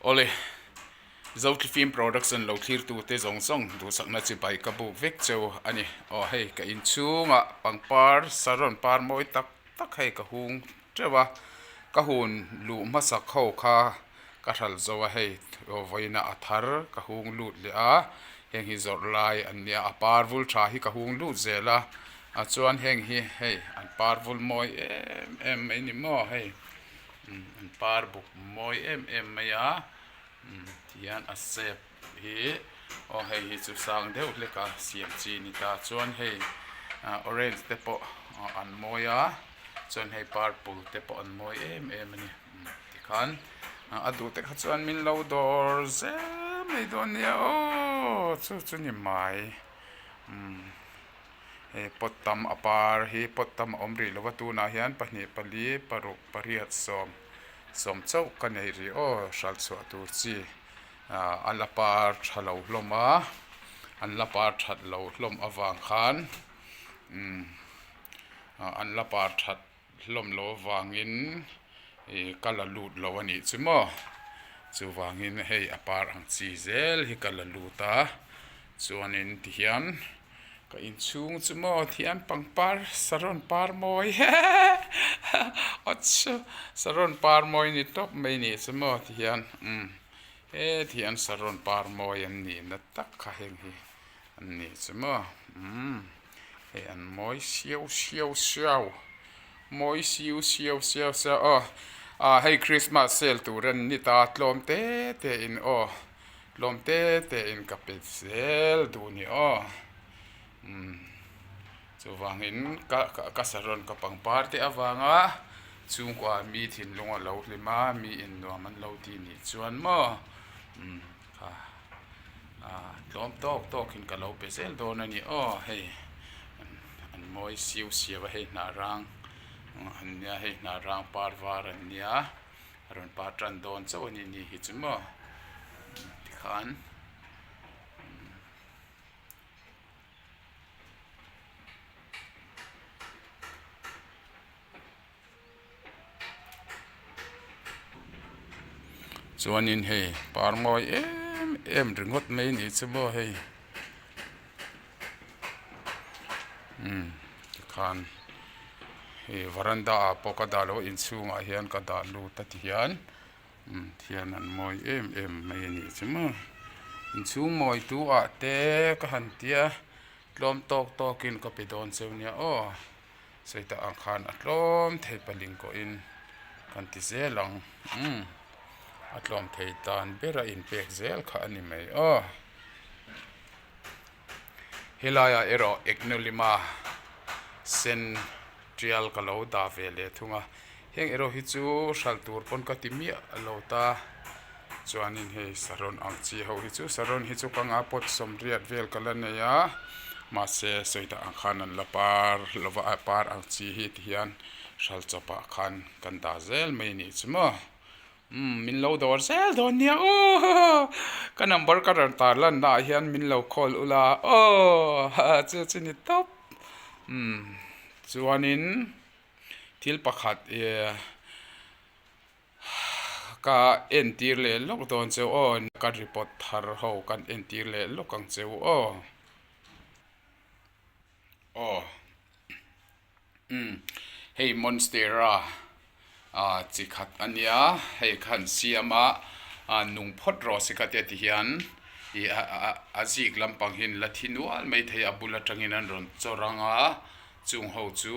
Awle, Zothlifim Production lo thlirtute zawng zawng duhsakna chibai ka buk vek cheu a ni. Aw hei ka inchhungah pangpar saron par mawi tak tak hei ka hung teuh a, ka hun luh hmasak ho kha ka hral zo a hei vawiina a thar ka hung lut leh a, heng hi zawrh lai an nia a par vul tha hi ka hung lut zel a, a chuan heng hi hei an par vul mawi em em mai ni maw hei an par buk mawi em em mai a tihian a shape hi aw hei hi chu sang deuh hlek a siam chi a ni ta chuan hei orange te pawh an mawi a chuan hei purple te pawh an mawi em em a ni tikhan a duh te kha chuan min lo dawr zel mai dawn nia aw chu chu ni mai umm hei pot tam a par hi pot tam a awm rih lo va tunah hian pahnih pali paruk pariat sawm sawm chauh ka nei rih aw hralh chhuah tur chi ah a la par tha lo hlawm a an la par that lo hlawm avang khan umm ah an la par that hlawm lo avangin ih ka la lut lo a nih chu maw chuvangin hei a par ang chi zel hi ka la lut a chuanin tihian ka inchhung chu maw thian pangpar saron par mawi aw saron par mawi ni tawp mai nih chu maw tihian umm he thian saron par mawi an nih na tak kha heng hi an nih chu maw umm hei an mawi siau siau siau mawi siu siau siau siau aw ah hei christmas sale tur an ni ta tlawm te te in aw tlawm te te in ka pe zel duh ni aw umm chuvangin ka ka saron ka pangpar te avanga chhungkua mi thinlung a lo hlim a mi in nuam an lo tih nih chuan maw umm kha ah tlawm tawk tawk in ka lo pe zel dawn a ni aw hei an mawi siu siau a hei hnah rang an nia hei hnah rang par var an nia a rawn par tan dawn chauh a ni ni hi chu maw tikhan. Chuanin hei par mawi em em ringawt mai anih chu maw hei umm tikhan hei varanda ah pawh ka dah loh a inchhungah hian ka dah lut a ti hian umm thian an mawi em em mai anih chu maw inchhung mawi tu ah te ka han tia tlawm tawk tawkin ka pe dawn cheu nia aw. Sawi tak ang khan a tlawm thei paling kawhin kan ti zel ang umm a tlawm thei tan ber a inpek zel kha a ni mai aw. Helaiah erawh Egnolima sen tial ka lo dah ve leh thung a, heng erawh hi chu hralh tur pawn ka ti miah lo ta chuanin hei saron ang chi ho hi chu saron hi chu ka nga pawt sawmriat vel ka la nei a mahse sawi dah ang khan an la par lo va a par ang chi hi ti hian hral chawp ah khan kan dah zel mai a nih chu maw umm min lo dawr zel dawn nia aw ka number ka rawn tar lan na ah hian min lo call ula aw chu chu ni tawp umm chuanin thil pakhat ih Ka entir leh lawk dawn cheu aw, ka report thar ho kan entir leh lawk ang cheu aw. Aw umm hei monstera ah chi khat a nia hei khan siam a ah nung phawt rawh se ka tia ti hian ih a zik lampang hi an la thi nual maithei a bul atangin an rawn chawr ang a. Chung ho chu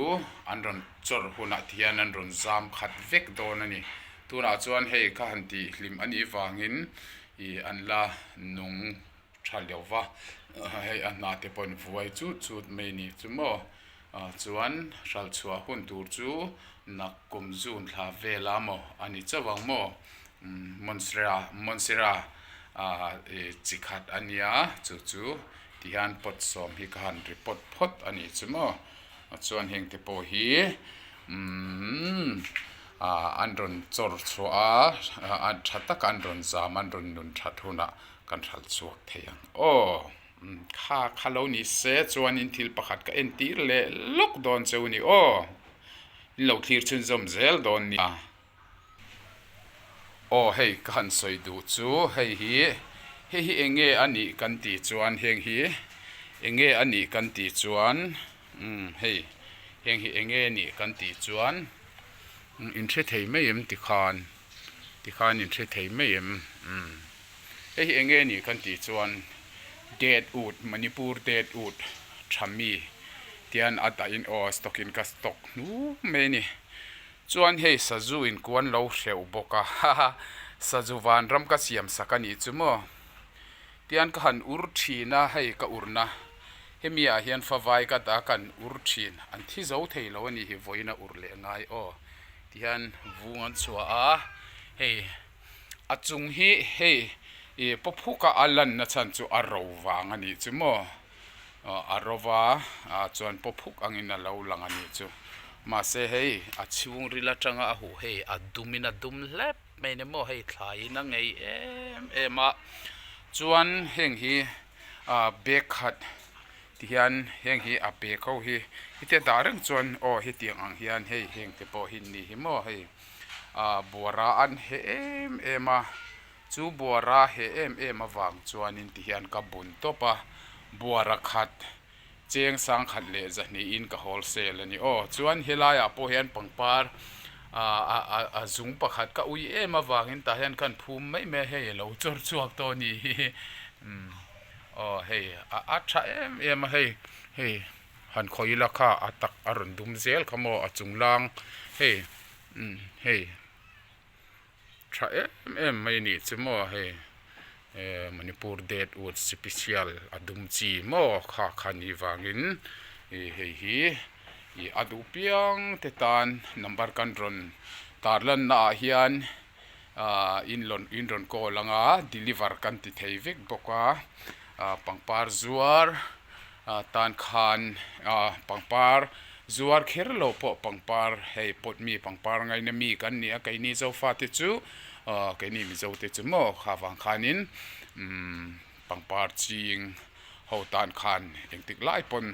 an rawn chawrh hunah ti hian an rawn zam khat vek dawn a ni. Tunah chuan hei kha han tih hlim a nih vangin ih an la nung tha leuh va, hei a hna te pawhin vuai chut chut mai a nih chu maw. Chuan hralh chhuah hun tur chu nak kum zun thla vela maw a ni chauh ang maw. Monsera Monsera ih chi khat a nia chu chu. Tihian pot sawm hi ka han report phawt a nih chu maw chuan heng te pawh hi umm ah an rawn chawr chhuah a an tha taka an rawn zam an rawn nun that hunah kan hralh chhuak thei ang aw kha kha lo ni se chuanin thil pakhat ka entir leh lawk dawn cheu a ni aw in lo thlir chhunzawm zel dawn nia. Aw hei ka han sawi duh chu hei hi hei hi eng nge a nih kan tih chuan heng hi eng nge a nih kan tih chuan umm hei heng hi eng nge a nih kan tih chuan in hre thei mai em tikhan tikhan in hre thei mai em umm hei hi eng nge a nih kan tih chuan det ut Manipur det ut tha mi tian a dah in aw stock in ka stock hnu mai a ni. Chuan hei sazu in kuan lo hreuh bawk a, haha, sazu vanram ka siam sak a nih chu maw? Tian ka han ur thin a, hei ka urna hemi ah hian favai ka dah ka han ur thin, an thi zo thei lo a nih hi vawiin a ur leh ngai aw tihian vung an chhuah a, hei a chung hi hei ih pawphuka a lanna chhan chu a ro vang a nih chu maw? A rova chuan pawphuk angin a lo lang a nih chu. Mahse hei a chhungril atanga a huh hei a dumin a dum hlep mai ni maw hei thlaiin a ngei em em a. Chuan heng hi bag khat ti hian heng hi a bag ho hi hetia dah reng chuan aw hetiang ang hian hei heng te pawh hi an ni hi maw hei buara an heh em em a. Chu buara he em em avang chuanin tihian ka bun tawp a, buara khat cheng sang khat leh zahnihin ka wholesale a ni aw. Chuan helaiah pawh hian pangpar a zung pakhat ka ui em avangin tah hian khan phum mai mai a, hei a lo chawr chhuak tawh a ni hi. Aw hei a tha em em a hei, hei han khawih ila kha a tak a rawn dum zel kha maw a chunglang hei hei. Tha em em mai a nih chu maw hei eh Manipur date wood special a dum chi maw kha kha nih vangin ih hei hi ih a duh piang te tan number kan rawn tar lanna ah hian ah in lawn in rawn call anga deliver kan ti thei vek bawk a ah pangpar zuar ah tan khan ah pangpar zuar kher lo pawh pangpar hei pawt mi pangpar ngaina mi kan ni a keini zofa te chu ah keini mizo te chu maw kha vang khanin umm pangpar ching ho tan khan engtik lai pawn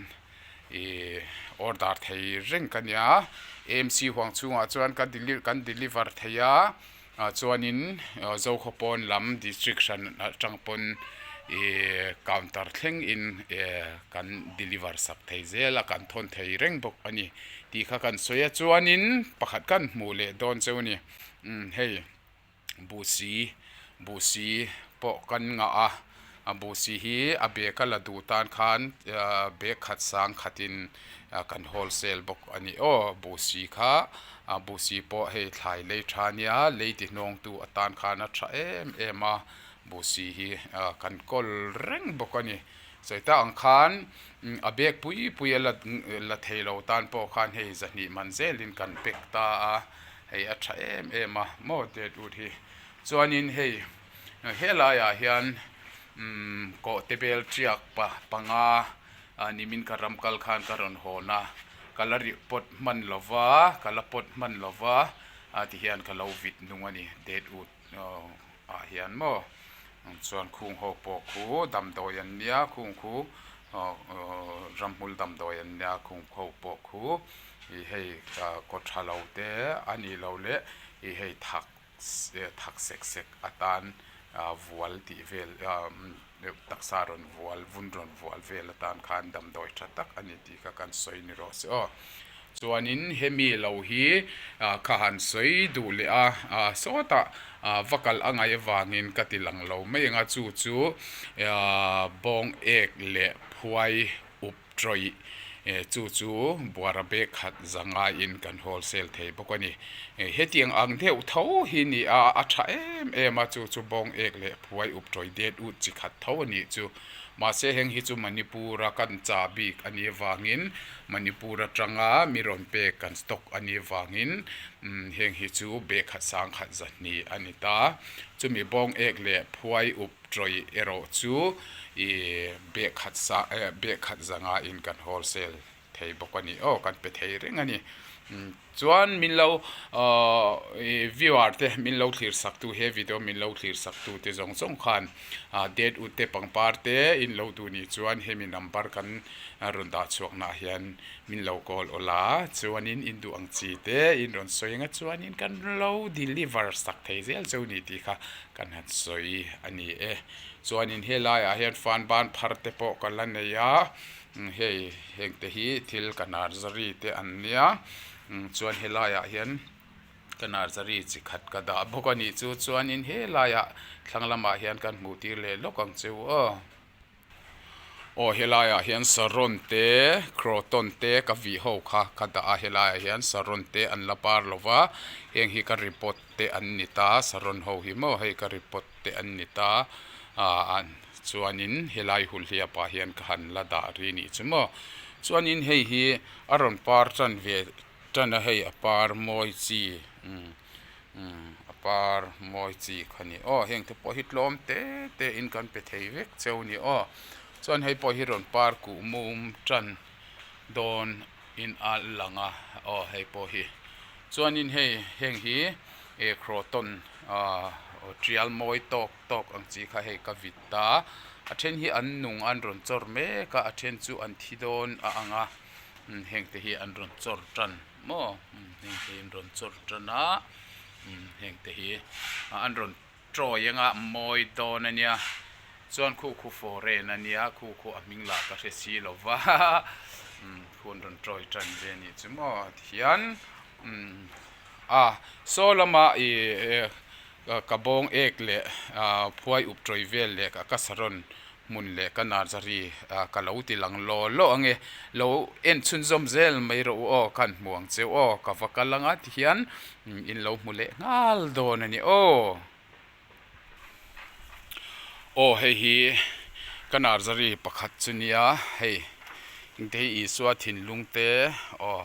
ih order thei reng ka nia AMC huang chhungah chuan ka kan deliver thei a. Ah chuanin Zokhawpawn lam district hran atang pawn ih counter thleng in eh kan deliver sak thei zel a kan thawn thei reng bawk a ni tih kha kan sawi a chuanin pakhat kan hmuh leh dawn cheu a ni umm hei buhsi buhsi pawh kan ngah a a buhsi hi a bag a la duh tan khan bag khat sang khatin kan wholesale bawk a ni aw buhsi kha a buhsi pawh hei thlai lei tha nia lei ti hnawngtu atan khan a tha em em a buhsi hi kan kawl reng bawk a ni sawi tak ang khan a bag pui pui a la la thei lo tan pawh khan hei zahnih man zelin kan pack ta a hei a tha em em a maw det ut hi chuanin hei. Helaiah hian umm kawhte bel tiak pa panga nimin ka ram kal khan ka rawn hawn a ka la rih pawt hman lo va ka la pawt hman lo va a ti hian ka lo vit nung a ni det ut ah hian maw chuan khung ho pawh khu damdawi an nia khung khu ramhmul damdawi an nia khung ho pawh khu ih hei kaw tha lo te a nih loh leh ih hei thak thak sek sek atan vual tih vel taksa rawn vual vun rawn vual vel atan khan damdawi tha tak a ni tih kha kan sawi ni rawh se aw. Chuanin hemi lo hi kha han sawi duh leh a sawtah va kal a ngaih avangin ka ti lang lo mai ang a chu chu bawng ek leh phuai up Tawih chu chu buara bag khat zangaiin kan wholesale thei bawk a ni. Hetiang ang deuh tho hi ni a, a tha em em a, chu chu bawng ek leh phuai up tawih det ut chi khat tho a nih chu. Mahse heng hi chu Manipur a kan cha bik a nih avangin Manipur atanga mi rawn pek kan stock a nih avangin heng hi chu bag khat sang khat zahnih a ni ta. Chumi bawng ek leh phuai up Tawih erawh chu ih bag khat sa eh bag khat zanga in kan wholesale thei bawk a ni aw kan pe thei reng a ni. Chuan min lo ahh viewer te min lo thlir sak tu he video min lo thlir sak tu te zawng zawng khan date ut te pangpar te in lo duh nih chuan hemi number kan rawn dah chhuak nah hian min lo call awl a chuanin in duh ang chi te in rawn sawi anga chuanin kan lo deliver sak thei zel cheu ni tih kha kan han sawi a ni e. Chuanin helaiah hian fan ban phar te pawh ka la nei a. Hei heng te hi thil ka nursery te an nia chuan helaiah hian ka nursery chi khat ka dah bawk a nih chu chuanin helaiah thlang lamah hian kan hmuh tir leh lawk ang che u aw. Aw helaiah hian saron te croton te ka vih ho kha ka dah a helaiah hian saron te an la par lo va heng hi ka repot te an ni ta saron ho hi maw hei ka repot te an ni ta ah Chuanin helai hulhliapah hian ka han la dah ri nih chu maw. Chuanin hei hi a rawn par tan ve tan a hei a par mawi chi umm umm a par mawi chi kha ni aw heng te pawh hi tlawm te te in kan pe thei vek cheu ni aw. Chuan hei pawh hi rawn par kuh mum tan dawn in a lang a aw hei pawh hi. Chuanin hei heng hi eh croton ah tial mawi tawk. Tawk ang chi kha hei ka vit ta, a then hi an nung an rawn chawr mek a, a then chu an thi dawn a ang a, heng te hi an rawn chawr tan maw heng te hi an rawn chawr tan a, heng te hi an rawn tawi anga mawi dawn a nia, chuan khu khu foreign a nia khu khu a hming lah ka hre si lo va khu an rawn tawi tan ve a nih chu maw tihian a saw lama ih. Ka bawng ek leh phuai up tawih vel leh ka saron hmun leh ka nursery ka lo ti lang law law ang e. Lo en chhunzawm zel mai rawh u aw, khan hmu ang che u aw, ka va kal anga tihian in lo hmu leh nghal dawn a ni aw. Aw hei hi ka nursery pakhat chu nia hei engte hi Isua thinlung te aw.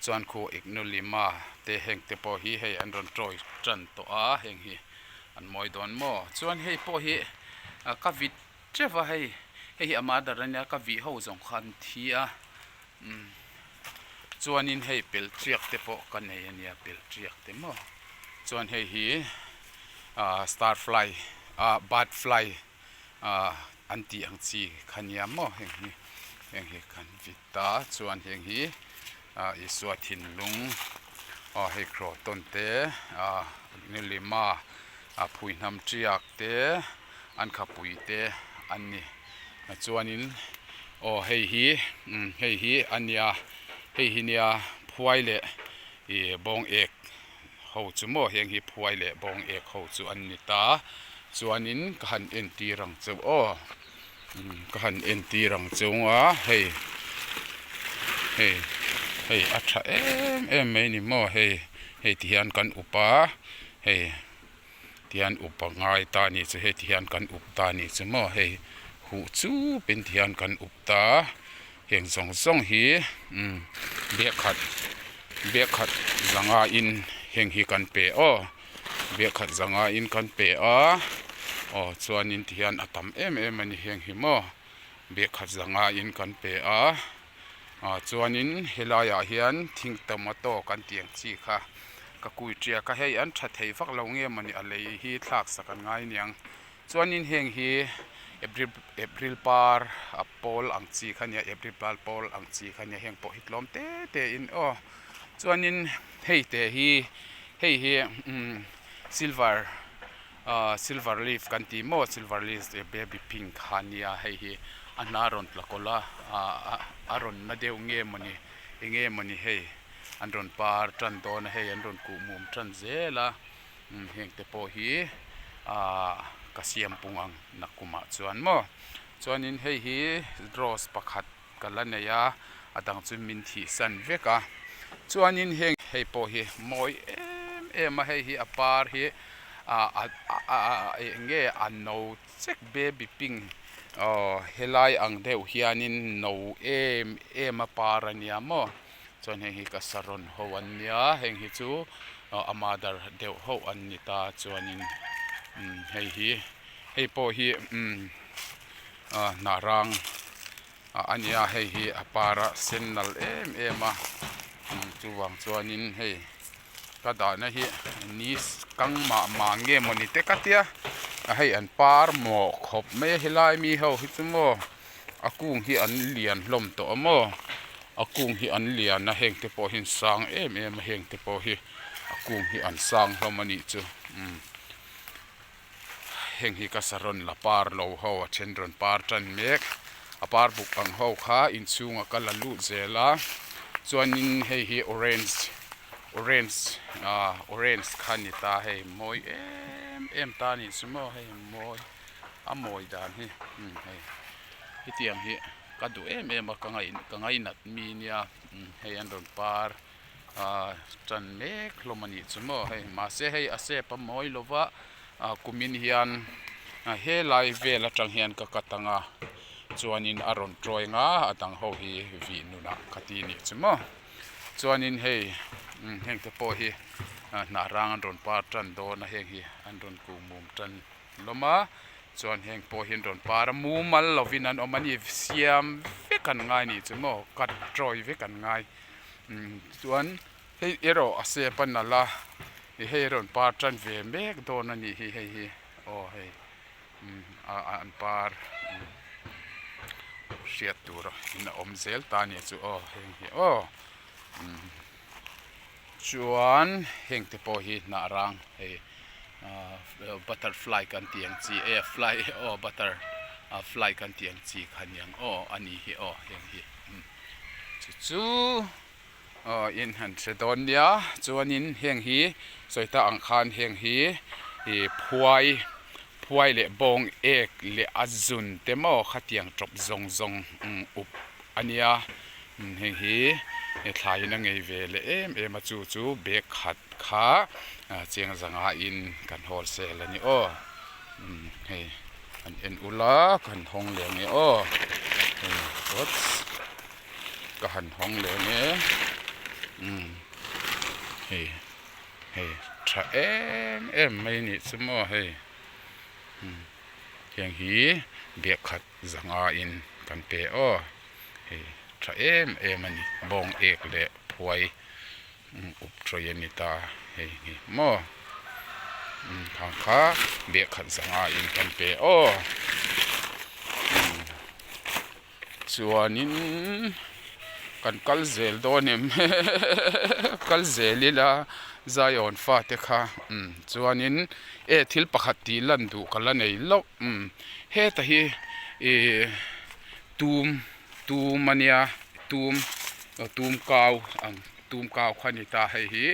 Chuan khu Ignulima te heng te pawh hi hei an rawn tawi tan tawh a, heng hi an mawi dawn maw? Chuan hei pawh hi ka vit teuh a hei, hei hi a mother a nia ka vih ho zawng kha an thi a, umm chuanin hei pel tiak te pawh ka nei a nia pel tiak te maw? Chuan hei hi ah star fly ah bird fly ah an tih ang chi kha nia maw heng hi, heng hi kan vit. Ta chuan heng hi ah Isua thinlung aw hei croton te ah nilima ah phuihnam tiak te an khapui te an ni chuanin aw hei hi umm hei hi a nia hei hi nia phuai leh ih bawng ek ho chu maw heng hi phuai leh bawng ek ho chu an ni ta chuanin ka han entir ang chauh aw. Ka han entir ang chung a hei hei hei a tha em em mai ni maw hei hei ti hian kan up a hei ti hian up a ngai ta a nih chu hei ti hian kan up ta a nih chu maw hei huh chup in ti hian kan up ta heng zawng zawng hi umm biakkhat biakkhat zanga in heng hi kan pe aw. Biakkhat zanga in kan pe a, aw chuanin tihian a tam em em a ni heng hi maw biakkhat zanga in kan pe a, ah chuanin helaiah hian thing tomato kan tih ang chi kha ka kui tiak a hei an tha thei vak lo nge mawni a lei hi thlak sak an ngai aniang chuanin heng hi april april par a pawl ang chi kha nia april par pawl ang chi kha nia heng pawh hi tlawm te te in aw chuanin hei te hi. Hei hi umm silver ahh silver leaf kan tih maw silver leaf baby pink kha ania hei hi a hna rawn tla kawlh a ahh a rawn na deuh nge mawni eng nge mawni hei an rawn par tan dawn a hei an rawn kuh mum tan zel a umm heng te pawh hi ahh ka siam pung ang nakumah chuan maw chuanin hei hi rose pakhat. Ka la nei a, a dang chu min thihsan vek a. Chuanin heng hei pawh hi mawi em em a, hei hi a par hi ah ah eng nge a no chek baby pink aw helai ang deuh hianin no em em a par a nia maw. Chuan heng hi ka saron ho an nia, heng hi chu a mother deuh ho an ni ta chuanin hei hi hei pawh hi umm. Hnah rang a nia hei hi a par a sen nalh em em a. Chuvang chuanin hei ka dahna hi ni kang mah mah nge mawni te ka tia a hei an par mawh khawp mai a helai mi ho hi chu maw a kung hi an lian hlawm tawh a maw a kung hi an lian a heng te pawh hi an sang em em a heng te pawh hi a kung hi an sang hlawm a nih chu umm heng hi ka saron la par lo ho a then rawn par tan mek a par buk ang ho kha inchhungah ka la lut zel a chuanin hei hi orange orange ah orange kha a ni ta hei mawi em em ta a nih chu maw hei mawi a mawi dan hi umm hei hetiang hi ka duh em em a ka ngaih ka ngainat mi nia umm hei an rawn par. Ahh tan mek hlawm a nih chu maw hei mahse hei a shape a mawi lo va ah kumin hian helai vel atang hian ka cut ang a chuanin a rawn drawing a a dang ho hi vih nunah ka ti a nih chu maw chuanin hei heng te pawh hi hnah rang an rawn par tan dawn a heng hi an rawn kuh mum tan hlawm a chuan heng pawh hi an rawn par a mumal lovin an awm a ni siam vek an ngai a nih chu maw cut drawih vek an ngai. Chuan hei erawh a sep a nalh a ih hei a rawn par tan ve mek dawn a nih hi hei hi aw hei ah an par hriat tur in a awm zel ta a nih chu aw heng hi aw chuan heng te pawh hi hnah rang hei ah butterfly kan tih ang chi e fly aw butter fly kan tih ang chi kha aniang aw a ni hi aw heng hi. Chu chu aw in han hre dawn nia chuanin heng hi sawi ta ang khan heng hi ih phuai phuai leh bawng ek leh a zun te maw khatiang tawp zawng zawng up a nia heng hi thlaiin a ngei ve leh em em a chu chu bag khat kha chiang zanga in kan wholesale a ni aw. Hei an en ula ka han hawng leh ang e aw hei oops ka han hawng leh ang e umm hei hei tha em em mai a nih chu maw hei umm heng hi biak khat zanga in kan pe aw hei tha em em a ni bawng ek leh phuai. Up tawih a ni ta hei hi maw khang kha biak khat zanga in kan pe aw chuanin kan kal zel dawn em kal zel ila Zion fate kha chuanin e thil pakhat tih lan duh ka la nei loh heta hi ih tum tum a nia tum tum kau ang. Tum kau kha ni ta hei hi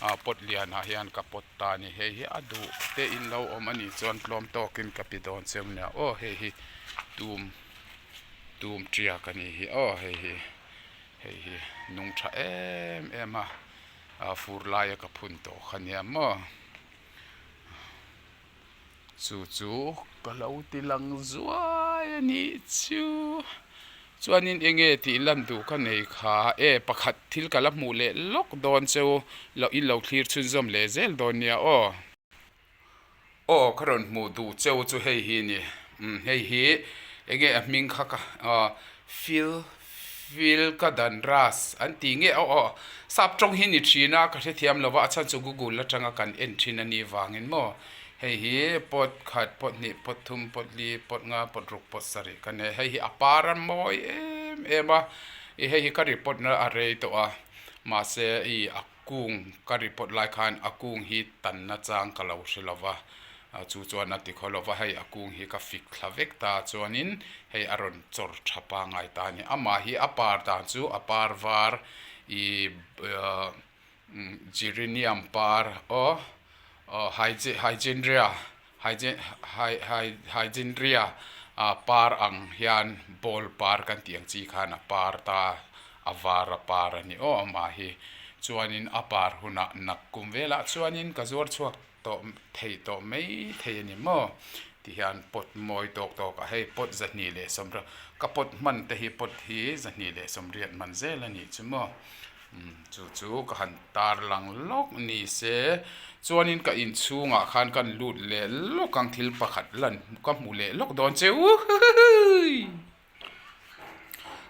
ah pot lianah hian ka pot ta a ni hei hi a duh te in lo awm a nih chuan tlawm tawkin ka pi dawn che nia aw hei hi tum tum tiak a nih hi aw hei hi hei hi nung tha em em a ah fur laia ka phun tawh kha nia maw. Chu chu ka lo ti lang zuai a nih chu. Chuanin eng nge tih lan duh ka nei kha e pakhat thil ka la hmuh leh lawk dawn cheu loh in lo thlir chhunzawm leh zel dawn nia aw. Aw ka rawn hmuh duh cheu chu hei hi ni umm hei hi eng nge a hming kha ka aw fil fil ka dan ras an tih nge aw aw sap tawng hi ni thin a ka hrethiam lo va a chhan chu google atanga kan en thin a nih vangin maw Hei hi pot khat, pot hnih, pot thum, pot li, pot nga, pot ruk, pot sarih ka nei. Hei hi a par a mawi em em a, i hei hi ka report na a rei tawh a, mahse i a kung ka report lai khan a kung hi tanna chang ka lo hre lo va, chu chuan a ti khaw lo va, hei a kung hi ka fik thla vek ta chuanin hei a rawn chawr tha pangngai ta a ni. Amah hi a par dan chu a par var i Geranium par aw Hygenria Hygenria par ang hian ball par kan tih ang chi khan a par ta a var a par a ni aw amah hi chuanin a par hunah nak kum velah chuanin ka zuar chhuak tawh thei tawh mai thei a ni maw tihian pot mawi tawk tawk a hei pot 230 ka pot hman te hi pot hi 230 hman zel a nih chu maw. Chu chu ka han tar lang lawk ni se chuanin ka inchhungah khan kan lut leh lawk ang thil pakhat lan ka hmu leh lawk dawn che uhuhuhui.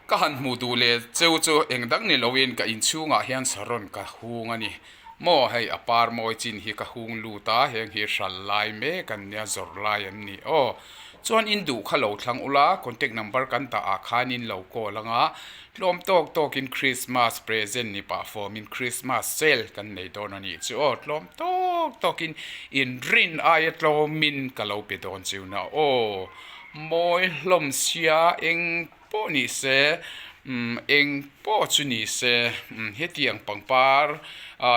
Ka han hmuh duh leh cheu chu eng dang ni loin ka inchhungah hian saron ka hung a ni. Maw hei a par mawi chin hi ka hung lut a, heng hi hral lai mek an nia, zawrh lai an ni aw. Chuan in duh kha lo thlang ula, contact number kan dah ah khan in lo call anga, tlawm tawk tawkin Christmas present ni pah fawmin Christmas sale kan nei dawn a nih chu aw, tlawm tawk tawkin in rin aia tlawmin ka lo pe dawn chiu na aw. Mawi hlawm sia eng pawh ni se, eng pawh chu ni se, hetiang pangpar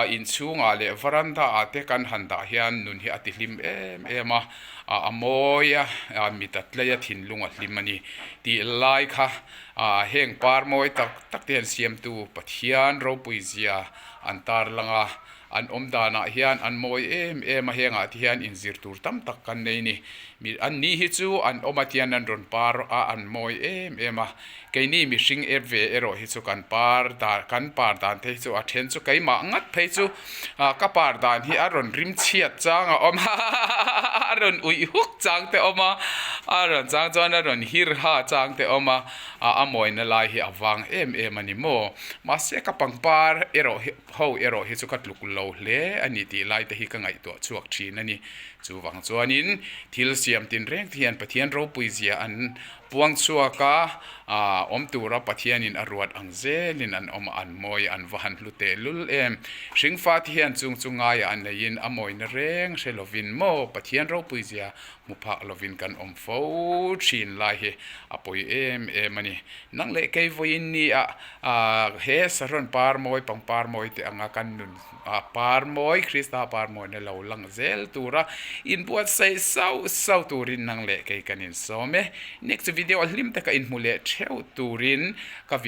inchhungah leh varanda ah te kan han dah hian nun hi a ti hlim em em a, a mawi a, mit a tlei a, thinlung a hlim a ni tih lai kha heng par mawi tak tak te hian siamtu Pathian ropui zia an tarlang a. An awm danah hian an mawi em em a, hengah te hian inzir tur tam tak kan nei ni. Mi an ni hi chu an awm a tian an rawn par a, an mawi em em a. Keini mihring ep ve erawh hi chu kan par dan kan par dan te hi chu a then chu keimah ngat phei chu ka par dan hi a rawn rim chhiat chang a awm a, a rawn uih huk chang te awm a, a rawn chang chuan a rawn hir ha chang te awm a, a mawina lai hi a vang em em a ni maw. Mahse ka pangpar erawh hi. Ho erawh hi chu ka tluk lo hle a ni tih lai te hi ka ngaihtuah chhuak thin a ni. Chuvang chuanin thil siam tinreng te hian Pathian ropui zia an puang chhuak a, awm tura Pathianin a ruat ang zelin an awm a, an mawi an va han hlu tehlul em. Hringfa te hian chung chu ngaiah an neiin a mawina reng hre lovin maw Pathian ropui zia hmu phak lovin kan awm fo thin lai hi a pawi em em a ni. Nang leh kei vawiin ni ah he Saron par mawi pangpar mawi te anga kan nun par mawi Krista par mawina lo lang zel tura inbuatsaih sauh sauh turin nang leh kei kan insawm e. Next video a hlim taka inhmu leh theuh turin ka.